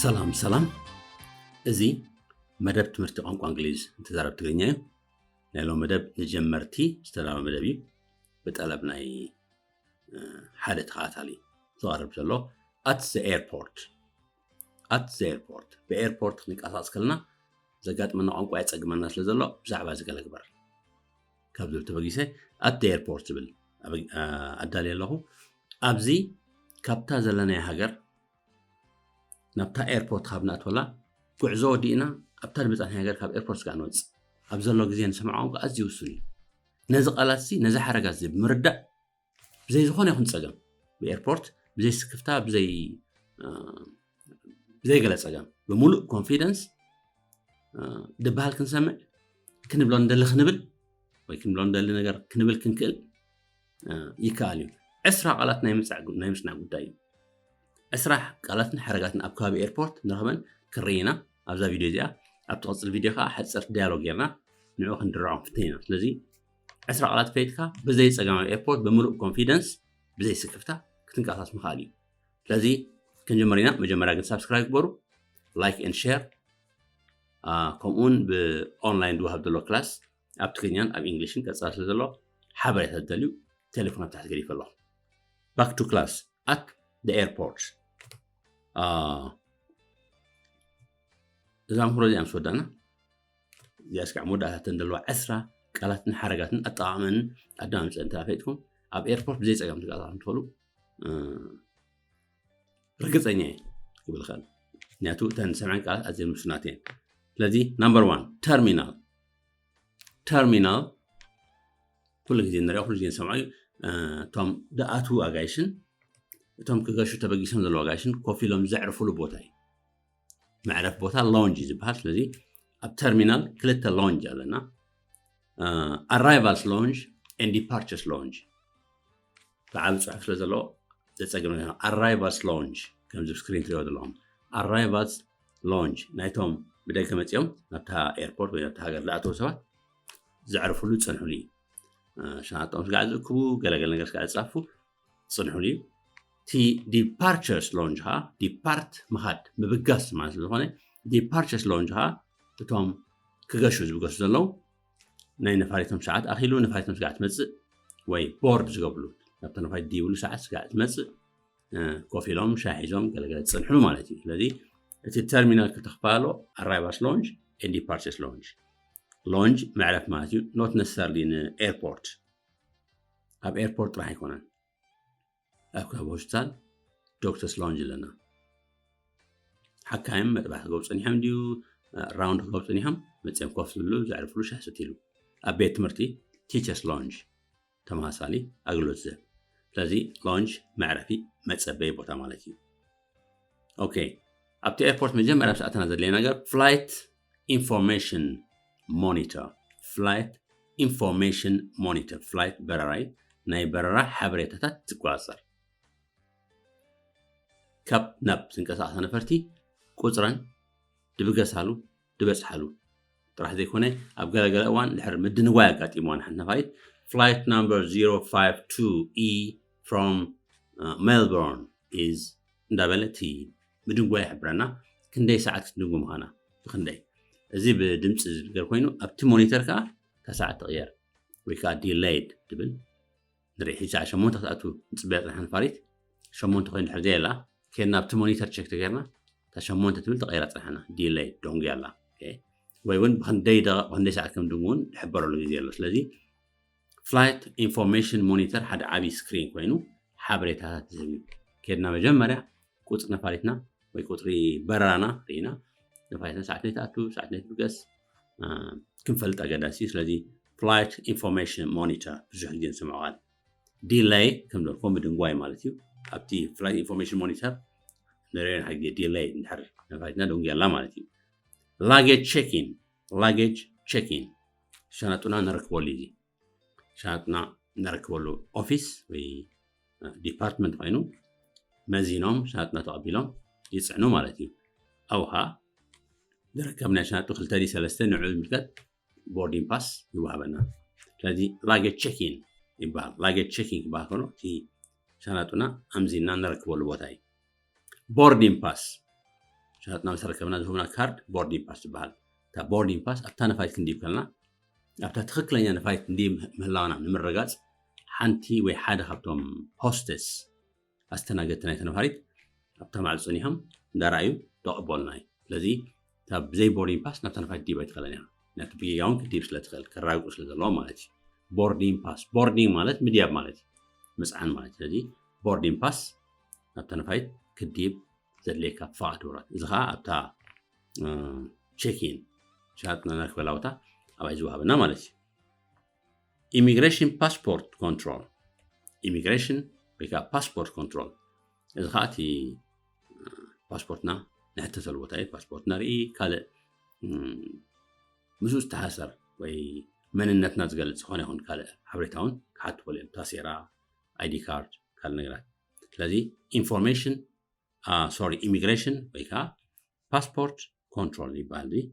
ሰላም ሰላም፣ እዚ መደብ ትምህርቲ ቋንቋ እንግሊዝ ንተዛረብቲ ትግርኛ እዩ። ናይ ሎም መደብ ንጀመርቲ ዝተዳለወ መደብ እዩ። ብጠለብ ናይ ሓደ ተኸታታሊ ዝቐርብ ዘሎ። At the airport፣ at the airport፣ ብኤርፖርት ክንቀሳቐስ ከለና ዘጋጥመና ቋንቋ የፀግመና ስለ ዘሎ ብዛዕባ እዚ ገለ ግበር ካብ ዝብል ተበጊሰ at the airport ዝብል ኣዳልየ ኣለኹ። ኣብዚ ካብታ ዘለናዮ ሃገር ናብታ ኤርፖርት ካብ ንኣትወላ ጉዕዞ ወዲእና ኣብታ ዝበፃሕናዮ ሃገር ካብ ኤርፖርት ስጋዕ ንወፅእ ኣብ ዘሎ ግዜ ንሰምዖ ቋንቋ ኣዝዩ ውሱን እዩ። ነዚ ቃላት እዚ ነዚ ሓረጋት እዚ ብምርዳእ ብዘይ ዝኾነ ይኹን ፀገም ብኤርፖርት ብዘይ ስክፍታ ብዘይ ብዘይ ገለ ፀገም ብምሉእ ኮንፊደንስ ዝበሃል ክንሰምዕ ክንብሎ ንደሊ ክንብል ወይ ክንብሎ ንደሊ ነገር ክንብል ክንክእል ይከኣል እዩ። ዕስራ ቃላት ናይ ምፅናዕ ጉዳይ እዩ። ዕስራ ቃላትን ሓረጋትን ኣብ ከባቢ ኤርፖርት ንረኽበን ክንርኢ ኢና ኣብዛ ቪድዮ እዚኣ። ኣብቲ ቅፅል ቪድዮ ከዓ ሓፀርቲ ዳያሎግ ጌርና ንዑ ክንድርዖም ፍትን ኢና። ስለዚ ዕስራ ቃላት ፈይጥካ ብዘይ ፀገም ኣብ ኤርፖርት ብምሉእ ኮንፊደንስ ብዘይ ስክፍታ ክትንቀሳቀስ ምኽኣል እዩ። ስለዚ ክንጅምር ኢና። መጀመርያ ግን ሳብስክራይብ ግበሩ፣ ላይክ ኤንድ ሼር፣ ከምኡውን ብኦንላይን ዝወሃብ ዘሎ ክላስ ኣብ ትግርኛን ኣብ ኢንግሊሽን ቀፃሊ ስለ ዘሎ ሓበሬታ ዝደልዩ ቴሌፎን ኣብ ታሕቲ ገዲፈ ኣለኹ። Back to class at the airport። እዛ ምክሮ እዚኣ ምስ ወዳና እዚኣ ስካዕ መወዳእታተን ዘለዋ ዕስራ ቃላትን ሓረጋትን ኣጠቓቕመን ኣደማምፀ እንተ ኣፈይጥኩም ኣብ ኤርፖርት ብዘይ ፀገም ትንቀሳቐሱ ትኽእሉ ርግፀኛ እየ ክብል ይኽእል። ምክንያቱ እተን ዝሰምዐን ቃላት ኣዝየን ውሱናት እየን። ስለዚ ናምበር ዋን ተርሚናል። ተርሚናል ኩሉ ግዜ ንሪኦ ኩሉ ግዜ ንሰምዖ እዩ። እቶም ዝኣትዉ ኣጋይሽን እቶም ክገሹ ተበጊሶም ዘለዉ ኣጋይሽን ኮፍ ኢሎም ዘዕርፉሉ ቦታ እዩ። መዕረፍ ቦታ ሎንጅ እዩ ዝበሃል። ስለዚ ኣብ ተርሚናል ክልተ ሎንጅ ኣለና። ኣራይቫልስ ሎንጅ ኤንድ ዲፓርቸርስ ሎንጅ። ብዓቢ ፅሑፍ ስለ ዘለዎ ዘፀግም ኣራይቫልስ ሎንጅ ከምዚ ስክሪን ትሪኦ ዘለኹም ኣራይቫልስ ሎንጅ ናይቶም ብደገ መፂኦም ናብታ ኤርፖርት ወይ ናብታ ሃገር ዝኣተዉ ሰባት ዘዕርፍሉ ዝፀንሕሉ እዩ። ሸናጦም ስጋዕ ዝእክቡ ገለገለ ነገር ስጋዕ ዝፃፉ ዝፅንሕሉ እዩ። እቲ ዲፓርቸርስ ሎንጅ ከዓ ዲፓርት ምኻድ ምብጋስ ማለት ስለዝኾነ ዲፓርቸርስ ሎንጅ ከዓ እቶም ክገሹ ዝብገሱ ዘለዉ ናይ ነፋሪቶም ሰዓት ኣኺሉ ነፋሪቶም ስጋዕ ትመፅእ ወይ ቦርድ ዝገብርሉ ናብታ ነፋሪት ድይብሉ ሰዓት ስጋዕ ትመፅእ ኮፍ ኢሎም ሻሂ ሒዞም ገለገለ ዝፅንሕሉ ማለት እዩ። ስለዚ እቲ ተርሚናል ክልተ ክፋሎ ኣራይቫልስ ሎንጅ ኤንድ ዲፓርቸርስ ሎንጅ። ሎንጅ መዕረፍ ማለት እዩ። ኖት ነሰሰርሊ ንኤርፖርት ኣብ ኤርፖርት ጥራሕ ኣይኮነን። ኣብ ከባቢ ሆስፒታል ዶክተርስ ሎንጅ ኣለና። ሓካይም መጥባሕ ክገብሩ ፀኒሖም ድዩ ራውንድ ክገብሩ ፀኒሖም መፅኦም ኮፍ ዝብሉ ዘዕርፍሉ ሻሂ ሰትይሉ። ኣብ ቤት ትምህርቲ ቲቸርስ ሎንጅ ተመሳሳሊ ኣገልግሎት ዝህብ። ስለዚ ሎንጅ መዕረፊ መፀበይ ቦታ ማለት እዩ። ኦኬ፣ ኣብቲ ኤርፖርት መጀመርያ ምስ ኣተና ዘድለየ ነገር ፍላይት ኢንፎርሜሽን ሞኒተር። ፍላይት ኢንፎርሜሽን ሞኒተር ፍላይት በረራ እዩ። ናይ በረራ ሓበሬታታት ዝቆፃፀር ካብ ናብ ዝንቀሳቐሳ ነፈርቲ ቁፅረን ድብገሳሉ ድበፅሓሉ ጥራሕ ዘይኮነ ኣብ ገለገለ እዋን ድሕር ምድንጓይ ኣጋጢምዋ ንሓንቲ ነፋሪት flight number zero five two E from Melbourne is እንዳበለ እቲ ምድንጓይ ይሕብረና። ክንደይ ሰዓት ክትድንጉ ምዃና ብክንደይ። እዚ ብድምፂ ዝነገር ኮይኑ ኣብቲ ሞኒተር ከዓ እታ ሰዓት ትቕየር ወይ ከዓ ዲሌይድ ትብል ንርኢ። ሕጂ ሰዓት ሸሞንተ ክትኣቱ ንፅበያ ፅንሓ ነፋሪት ሸሞንተ ኮይኑ ድሕር ዘየላ ከድና ኣብቲ ሞኒተር ቸክ ተገይርና እታ ሸሞንተ ትብል ተቐይራ ፅንሓና ዲሌይድ ደንጉያ ኣላ። ወይ እውን ብክንደይ ደቂቕ ብክንደይ ሰዓት ከም ድንጉ እውን ዝሕበረሉ ግዜ ኣሎ። ስለዚ ፍላይት ኢንፎርሜሽን ሞኒተር ሓደ ዓብዪ ስክሪን ኮይኑ ሓበሬታታት ዝህብ እዩ። ከድና መጀመርያ ቁፅሪ ነፋሪትና ወይ ቁፅሪ በረራና ርኢና ነፋሪትና ሰዓት ናይ ትኣቱ ሰዓት ናይ ትብገስ ክንፈልጥ ኣገዳሲ እዩ። ስለዚ ፍላይት ኢንፎርሜሽን ሞኒተር ብዙሕ ግዜ ንሰምዖ ቃል ዲሌይ ከም ዘልኮ ምድንጓይ ማለት እዩ። ኣብቲ ፍላይት ኢንፎርሜሽን ሞኒተር ንሪኦ ሓደ ግዜ ዲሌይ እንድሕር ነፋሪትና ደንጉያ ኣላ ማለት እዩ። ላጌጅ ቼኪን ላጌጅ ቼኪን ሸነጡና ነረክበሉ እዩ። ሸነጥና ነረክበሉ ኦፊስ ወይ ዲፓርትመንት ኮይኑ መዚኖም ሸነጥና ተቐቢሎም ይፅዕኑ ማለት እዩ። ኣብኡ ከዓ ዝረከብናዮ ሸነጡ ክልተ ድዩ ሰለስተ ንዑ ዝምልከት ቦርዲንግ ፓስ ይወሃበና። ስለዚ ላጌጅ ቼኪን ይበሃል። ላጌጅ ቼኪን ክበሃል ከሎ እቲ ሸነጡና ኣምዚና ነረክበሉ ቦታ እዩ። ቦርዲንግ ፓስ ሸነጥና ምስ ረከብና ዝህቡና ካርድ ቦርዲንግ ፓስ ትበሃል። እታ ቦርዲንግ ፓስ ኣብታ ነፋሪት ክንድይብ ከለና ኣብታ ትኽክለኛ ነፋሪት ክንድይብ ምህላውና ንምርጋፅ ሓንቲ ወይ ሓደ ካብቶም ሆስተስ ኣስተናገድቲ ናይቲ ነፋሪት ኣብታ ማዕጾ ጸኒሖም እንዳረኣዩ ተቐበሉና እዩ። ስለዚ እታ ብዘይ ቦርዲንግ ፓስ ናብታ ነፋሪት ክትድይብ ኣይትኽእልን እያ። ምክንያቱ ብጌጋ እውን ክትድይብ ስለ ትኽእል ከራግጡ ስለ ዘለዎም ማለት እዩ። ቦርዲንግ ፓስ፣ ቦርዲንግ ማለት ምድያብ ማለት እዩ፣ ምፅዓን ማለት እዩ። ስለዚ ቦርዲንግ ፓስ ናብታ ነፋሪት ክትድይብ ዘድልየካ ፍቓድ ንብረት፣ እዚ ከዓ ኣብታ ቼኪን ሸነጥና ነረክበላ ቦታ ኣብኣ እዩ ዝወሃበና ማለት እዩ። ኢሚግሬሽን ፓስፖርት ኮንትሮል፣ ኢሚግሬሽን ወይ ከዓ ፓስፖርት ኮንትሮል፣ እዚ ከዓ እቲ ፓስፖርትና ንሕተተሉ ቦታ እዩ። ፓስፖርት ነርኢ፣ ካልእ ምስኡ ዝተሓሰር ወይ መንነትና ዝገልፅ ዝኾነ ይኹን ካልእ ሓበሬታ እውን ክሓቱ ይኽእሉ እዮም። ታሴራ፣ ኣይዲ ካርድ፣ ካልእ ነገራት። ስለዚ ኢንፎርሜሽን ሶሪ ኢሚግሬሽን ወይ ከዓ ፓስፖርት ኮንትሮል ይበሃል። እዚ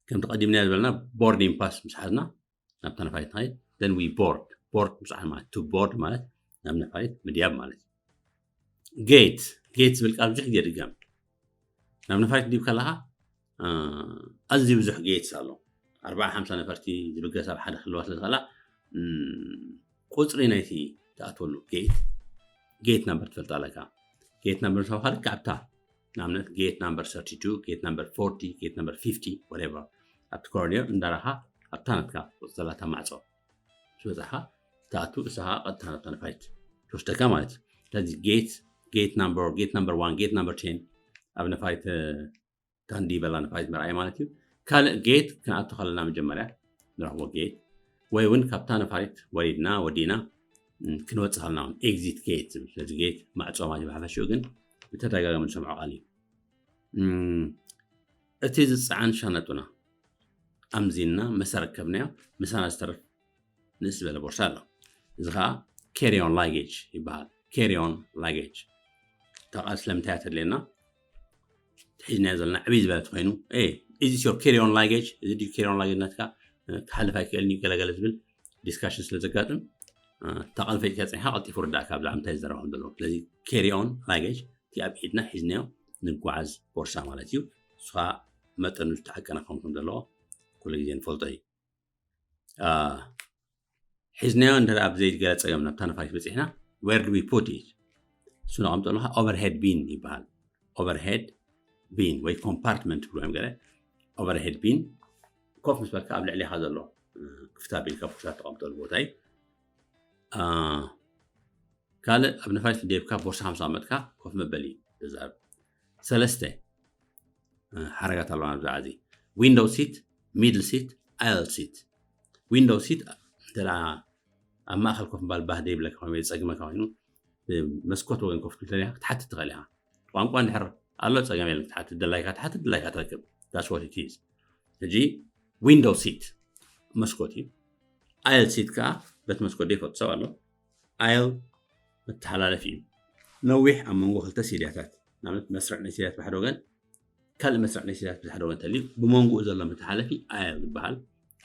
ከምቲ ቀዲምና ዝበልና ቦርዲንግ ፓስ ምስ ሓዝና ናብታ ነፋሪት ንኸይድ፣ then we board፣ ቦርድ ምፅዓን ማለት፣ to board ማለት ናብ ነፋሪት ምድያብ ማለት እዩ። ጌት፣ ጌት ዝብል ቃል ብዙሕ ግዜ ይድገም። ናብ ነፋሪት ክትድይብ ከለኻ ኣዝዩ ብዙሕ ጌትስ ኣሎ። ኣርባዓ ሓምሳ ነፈርቲ ዝብገሳ ኣብ ሓደ ክህልዋ ስለ ዝኽእላ ቁፅሪ ናይቲ ትኣትወሉ ጌት፣ ጌት ናምበር ትፈልጣ ኣለካ። ጌት ናምበር ምስ ሃብካ ልክዕ ኣብታ ንኣብነት ጌት ናምበር thirty two፣ ጌት ናምበር forty፣ ጌት ናምበር fifty whatever ኣብቲ ኮሪዶር እንዳራኻ ኣብታ ናትካ ቁፅሪ ዘላታ ማዕፆ ምስ በፃኻ ትኣቱ፣ እሳ ኸዓ ቀጥታ ናብታ ነፋሪት ትወስደካ ማለት እዩ። ስለዚ ጌት ጌት ናምበር ጌት ናምበር ዋን ጌት ናምበር ቴን ኣብ ነፋሪት ታንዲ በላ ነፋሪት መርኣይ ማለት እዩ። ካልእ ጌት ክንኣቱ ከለና መጀመርያ ንረኽቦ ጌት ወይ እውን ካብታ ነፋሪት ወሪድና ወዲና ክንወፅእ ከለና እውን ኤግዚት ጌት ዝብል። ስለዚ ጌት ማዕፆ ማለት እዩ። ብሓፈሽኡ ግን ብተደጋጋሚ ንሰምዖ ቃል እዩ። እቲ ዝፀዓን ሸነጡና ኣምዚንና መሰረከብናዮ ምሳና ዝተርፍ ንእስ ዝበለ ቦርሳ ኣሎ። እዚ ከዓ ካሪኦን ላጌጅ ይበሃል። ካሪኦን ላጌጅ እታ ቃል ስለምንታይ እያ ተድልየና? ሒዝናዮ ዘለና ዕብይ ዝበለት ኮይኑ፣ is this your carry on luggage? እዚ ድዩ ካሪኦን ላጌጅ ናትካ? ክሓልፍ ኣይክእልን እዩ ገለገለ ዝብል ዲስካሽን ስለ ዘጋጥም፣ እታ ቃል ፈሊጥካ ፀኒሕካ ቀልጢፉ ርዳእካ ብዛዕባ እንታይ ዝዛረብ ከም ዘለዎ። ስለዚ ካሪኦን ላጌጅ እቲ ኣብ ኢድና ሒዝናዮ ንጓዓዝ ቦርሳ ማለት እዩ። እሱ ከዓ መጠኑ ዝተዓቀነ ክኸውን ከም ዘለዎ ኩሉ ግዜ ንፈልጦ እዩ። ሒዝናዮ እንተ ኣብ ዘይገለ ፀገም ናብታ ነፋሪት በፂሕና፣ where do we put it? እሱ ነቐምጠሉ ከዓ ኦቨርሄድ ቢን ይበሃል። ኦቨርሄድ ቢን ወይ ኮምፓርትመንት ትብሎ እዮም ገለ። ኦቨርሄድ ቢን ኮፍ ምስ በልካ ኣብ ልዕሊኻ ዘሎ ክፍት ኣቢልካ ቦርሳ ተቐምጠሉ ቦታ እዩ። ካልእ ኣብ ነፋሪት ደይብካ ቦርሳ ከም ዘቐመጥካ ኮፍ መበሊ ተዛረብ። ሰለስተ ሓረጋት ኣለዋ ብዛዕባ እዚ። ዊንዶው ሲት፣ ሚድል ሲት፣ ኣየል ሲት። ዊንዶው ሲት እንተ ኣብ ማእኸል ኮፍ ምባል ባህ ዘይብለካ ኮይኑ ወይ ዝፀግመካ ኮይኑ መስኮት ወገን ኮፍ ክትብል ክትሓትት ትኽእል ኢኻ። ቋንቋ እንድሕር ኣሎ ፀገም የለን፣ ክትሓትት ደላይካ ትሓትት ደላይካ ትረክብ። That's what it is። ሕጂ ዊንዶው ሲት መስኮት እዩ። ኣየል ሲት ከዓ በቲ መስኮት ዘይፈልጥ ሰብ ኣሎ። ኣየል መተሓላለፊ እዩ። ነዊሕ ኣብ መንጎ ክልተ ሲድያታት፣ ንኣብነት መስርዕ ናይ ሲድያት ብሓደ ወገን ካልእ መስርዕ ናይ ሲድያት ብሓደ ወገን እንተልዩ ብመንጎኡ ዘሎ መተሓላለፊ ኣየል ይበሃል።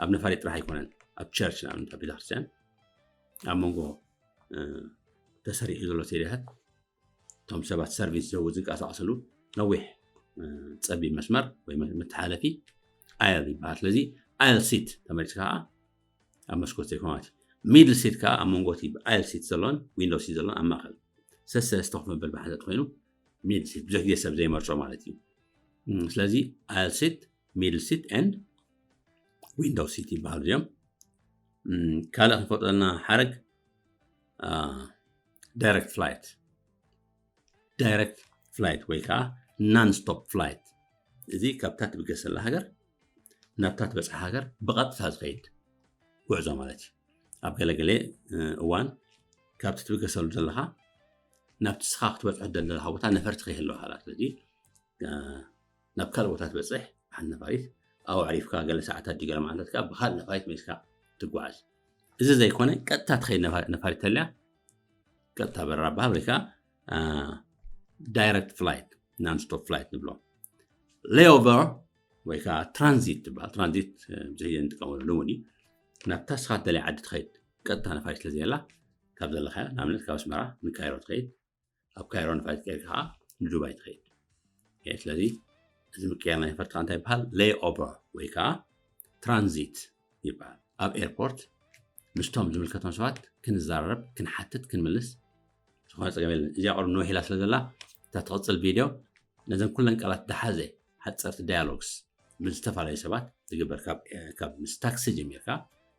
ኣብ ነፋሪት ጥራሕ ኣይኮነን፣ ኣብ ቸርች ንኣብነት ኣብ ቤተክርስትያን ኣብ መንጎ ተሰሪሑ ዘሎ ሲድያታት እቶም ሰባት ሰርቪስ ዝህቡ ዝንቀሳቐስሉ ነዊሕ ፀቢብ መስመር ወይ መተሓላለፊ ኣየል ይበሃል። ስለዚ ኣየል ሲት ተመሪፅካ ከዓ ኣብ መስኮት ዘይኮነ ማለት እዩ። ሚድል ሲት ከዓ ኣብ መንጎ እቲ ኣየል ሲት ዘሎን ዊንዶው ሲት ዘሎን ኣብ ማእኸል ሰሰለስተ ኮፍ መበል ብሓንሳእ ኮይኑ ሚድል ሲት ብዙሕ ግዜ ሰብ ዘይመርጾ ማለት እዩ። ስለዚ ኣየል ሲት፣ ሚድል ሲት ኤንድ ዊንዶው ሲት ይበሃሉ እዮም። ካልእ ክንፈልጠልና ሓረግ ዳይሬክት ፍላይት፣ ዳይሬክት ፍላይት ወይ ከዓ ናን ስቶፕ ፍላይት፣ እዚ ካብታ ትብገሰላ ሃገር ናብታ ትበፅሓ ሃገር ብቐጥታ ዝኸይድ ጉዕዞ ማለት እዩ። ኣብ ገለገለ እዋን ካብቲ ትብገሰሉ ዘለኻ ናብቲ ስኻ ክትበፅሖ ዘለኻ ቦታ ነፈርቲ ከይህለዋ ላ ስለዚ ናብ ካልእ ቦታ ትበፅሕ ሓንቲ ነፋሪት ኣብኡ ኣዕሪፍካ ገለ ሰዓታት ድዩ ገለ መዓልታት ከዓ ብካልእ ነፋሪት መሊስካ ትጓዓዝ። እዚ ዘይኮነ ቀጥታ ትኸይድ ነፋሪት ተልያ ቀጥታ በረራ በሃል ወይ ከዓ ዳይሬክት ፍላይት ናንስቶፕ ፍላይት ንብሎ። ሌኦቨር ወይ ከዓ ትራንዚት ትበሃል። ትራንዚት ብዙሕ ግዜ ንጥቀመሉ ልሙድ እዩ። ናብታ ስኻ ትደልያ ዓዲ ትኸይድ ቀጥታ ነፋሪት ስለ ዘየላ ካብ ዘለኻዮ ንኣብነት ካብ ኣስመራ ንካይሮ ትኸይድ፣ ኣብ ካይሮ ነፋሪት ቀይርካ ከዓ ንዱባይ ትኸይድ። ስለዚ እዚ ምቅያር ናይ ፈርትካ እንታይ ይበሃል? Layover ወይ ከዓ transit ይበሃል። ኣብ ኤርፖርት ምስቶም ዝምልከቶም ሰባት ክንዘራረብ፣ ክንሓትት፣ ክንምልስ ዝኾነ ፀገም የለን። እዚኣ ቁሩብ ንውሕ ኢላ ስለ ዘላ እታ ትቕፅል ቪድዮ ነዘን ኩለን ቃላት ዝሓዘ ሓፀርቲ dialogues ምስ ዝተፈላለዩ ሰባት ዝግበር ካብ ምስ ታክሲ ጀሚርካ፣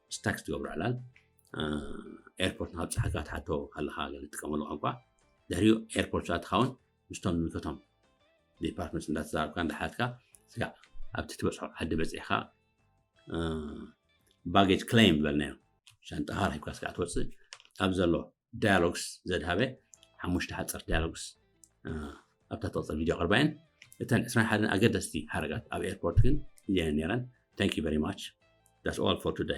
ምስ ታክሲ ትገብሮ ዕላል፣ ኤርፖርት ንክብፅሓካ ትሓቶ ከለካ ገለ ትጥቀመሉ ቋንቋ፣ ድሕሪኡ ኤርፖርት ኣትኻ እውን ምስቶም ዝምልከቶም ዲፓርትመንት እንዳተዛረብካ እንዳሓትካ ስጋዕ ኣብቲ ትበፅሖ ዓዲ በፂሕካ baggage claim ዝበልናዮ ሻንጣኻ ረኪብካ ስጋዕ ትወፅእ ኣብ ዘሎ dialogues ዘድሃበ ሓሙሽተ ሓፀርቲ dialogues ኣብታ ትቕፅል ቪድዮ ቅርባየን። እተን ዕስራን ሓደን ኣገደስቲ ሓረጋት ኣብ ኤርፖርት ግን እየን ነይረን። Thank you very much. That's all for today.